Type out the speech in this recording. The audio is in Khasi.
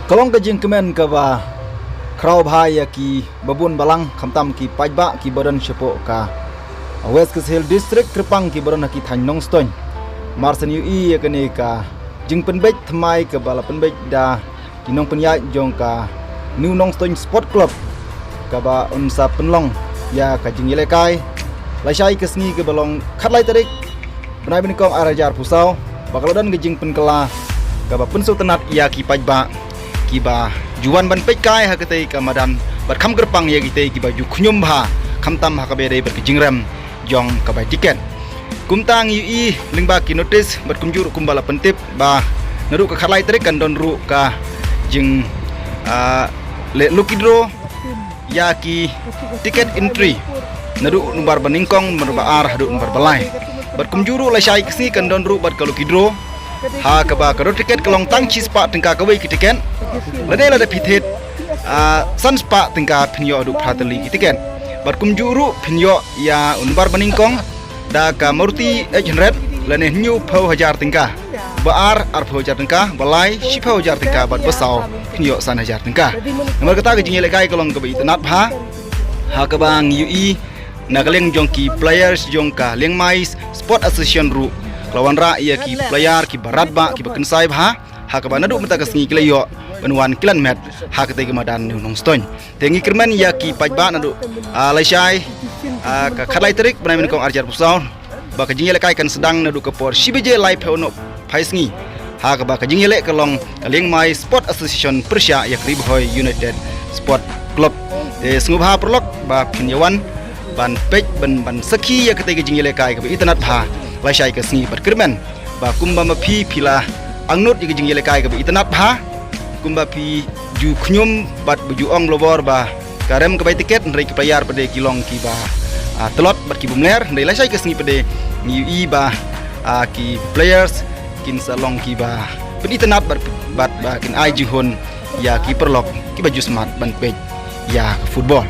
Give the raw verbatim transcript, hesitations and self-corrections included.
Ka long ka jingkmen kaba khraw bha ïa ki babun balang, khamtam ki paidbah kiba don shapoh ka West Khasi Hills District, kyrpang kiba don ha ki thaiñ Nongstoiñ. Mar shen ïohi ïa kane ka jingpynbeit thymmai kaba la pynbeit da ki nongpynïaid jong ka New Nongstoiñ Sport Club, kaba un sa pynlong ïa ka jingïalehkai lashai ka sngi kaba long khatlai tarik bnai ba nyngkong ar hajar arphew saw, ba ka la don ka jingpynkylla kaba pynsngewtynnat ïa ki paidbah kiba ju wan ban peitkai ha katei ka madan, bad kham kyrpang ïa kitei kiba ju khñium bha, khamtam ha kaba ïadei bad ka jingrem jong ka bai tiket. Kumta ngi ïohi lyngba ki notice bad kumjuh ruh kumba la pyntip ba naduh ka khatlai tarik kan don ruh ka jing, ah, leh lucky draw ïa ki ticket entry naduh nombar ba nyngkong, nombar ba ar haduh nombar ba lai. Bad kumjuh ruh lashai ka sngi kan don ruh bad ka lucky draw, ha kaba ka dor tiket ka long tang shispah tyngka kawei ki tiket, lane lada phi thied, ah, san spah tyngka phin ïoh haduh phra tylli ki tiket. Bad kumjuh ruh phin ïoh ïa u nombar ba nyngkong da ka Maruti eight hundred, lane hynñiewphew hajar tyngka, ba ar arphew hajar tyngka, ba lai shiphew hajar tyngka, bad ba saw phin ïoh san hajar tyngka. Namar kata ka jingïalehkai ka long kaba itynnat bha, ha kaba ngi ïohi na ka liang jong ki players jong ka Liangmai Sport Association ruh ka la wanrah ïa ki player kiba radbah, kiba kynsai bha, ha kaba naduh mynta ka sngi ki la ïoh ban wan kylliang met ha katei ka madan New Nongstoiñ. Te ngi kyrmen ïa ki paidbah naduh, ah, lashai, ah, ka khatlai tarik bnai ba nyngkong ar hajar arphew saw, ba ka jingïalehkai kan sdang naduh ka por shi baje laiphew hynñiew phai sngi, ha kaba ka jingïaleh ka long ka Liangmai Sport Association pyrshah ïa ka Ri Bhoi United Sport Club. Te sngewbha paralok ba phin ïa wan ban peit, ban, ban sakhi ïa katei ka jingïalehkai kaba itynnat bha lashai ka sngi, bad kyrmen ba kumba ma phi phi la angnud ïa ka jingïalehkai kaba itynnat bha, kumba phi ju khñium bad ba ju ong blubor ba ka rem ka bai tiket, hynrei ki player pat de ki long kiba, ah, tlot bad ki bym ler, hynrei lashai ka sngi pat de ngi ïohi ba, ah, ki players kin sa long kiba pynitynnat bad, bad ba kin ai jinghun ïa ki paralok kiba ju smat ban peit ïa ka football.